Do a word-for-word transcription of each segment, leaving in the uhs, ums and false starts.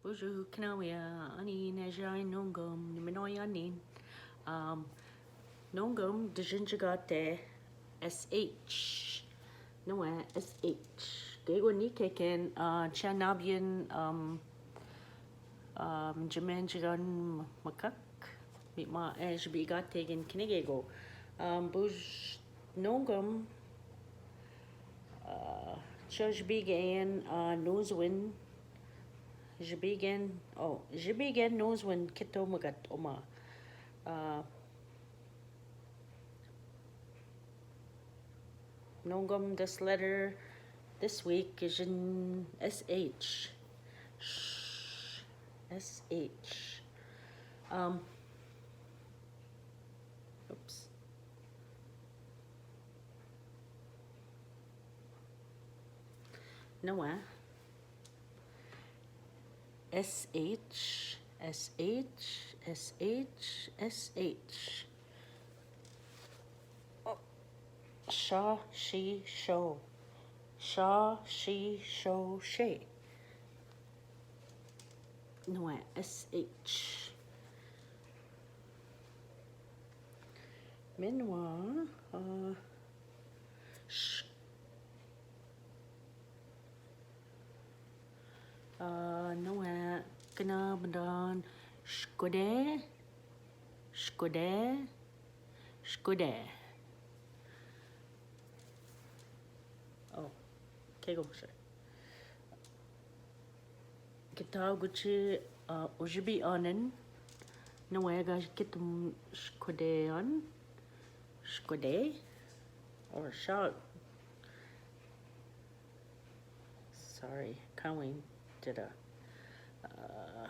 Bonjour, knawe, ani neja nongom, nimenoya nin. Um, nongom, dejin jagate, S H. No, eh, S H. Gego ni keken, uh, chanabien, um, um, jemen jagan makak. Mi ma, eh, jbigate gen kinegego. Um, buj nongom, uh, choj bigen, uh, nozwin. Jibigen, oh, jibigen nozwin kito magat oma. Uh, nongom, this letter this week is in S H. Sh-, S H. Um, oops. No, eh? S H, S H, S H, S H. Oh. Sha, shi, sho. Sha, shi, sho, she. No, eh, S H. Menwa, uh, sh-, uh, no, eh, kena bendan, shkode, shkode, shkode. Oh, okay, go for it. Kita guchi, uh, ujibi anen, no, eh, ga kitum shkode an, shkode, or sha-, sorry, kawin dida. Uh,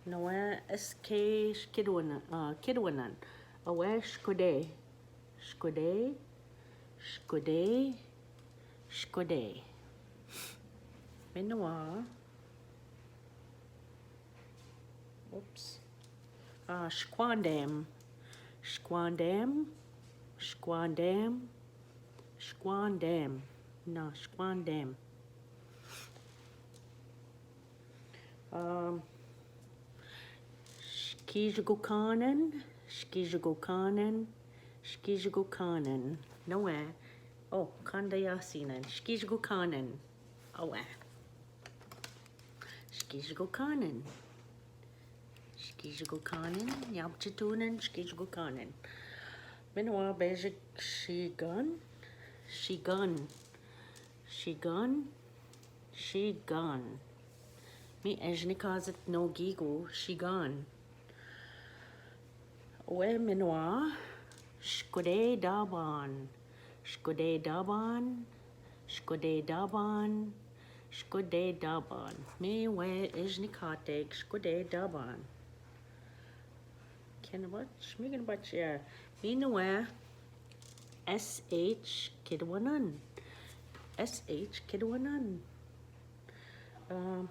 no, eh, S K, kidwanan, uh, kidwanan. Awe shkode, shkode, shkode, shkode. Menwa. Oops. Ah, shkwandem. Shkwandem. Shkwandem. Shkwandem. No, shkwandem. Um, shkijgukanen. Shkijgukanen. Shkijgukanen. No, eh. Oh, kanda yasinen. Shkijgukanen. Oh, eh. Shkijgukanen. Shkijgukanen, yapchitunen, shkijgukanen. Menwa bejik shigan, shigan, shigan, shigan. Mi ejnikazet no gigu, shigan. We menwa, shkode daban, shkode daban, shkode daban, shkode daban. Mi we ejnikate, shkode daban. Can watch, mi can watch, yeah. Mi no we S H kidwanan. S H kidwanan. Um,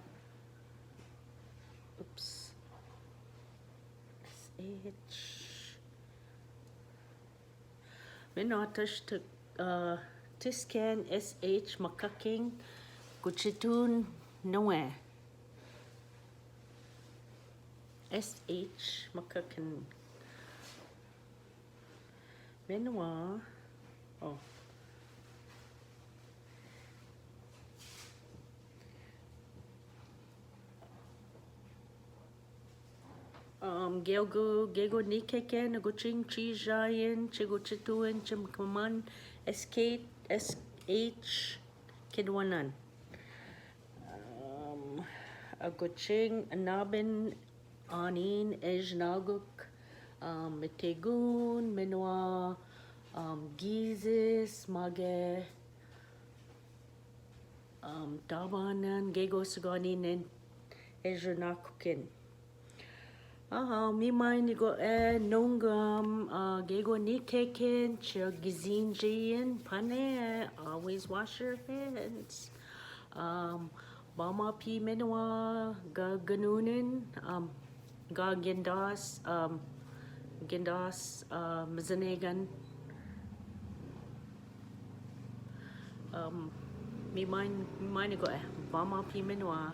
oops. S H. Menotash to, uh, tisken S H makaking guchitun noe. S H makaking. Menwa. Oh. Um, gego, gego nikeken, aguching chijayen, chiguchituen, chimkaman, S K, S H kidwanan. Um, aguching nabin anin ejnaguk, um, mitegun, menwa, um, gizis, mage, um, tabanan, gego suganinen ejnakukin. Aha, mi mai nigo e nongam, uh, gego nikeken, chiguzinjin, pane, always wash your hands. Um, bama pi menwa, ga ganunin, um, ga gendas, um, gendas, uh, mzanegan. Um, mi mind, mi mind go, eh, wa ma phi me nwa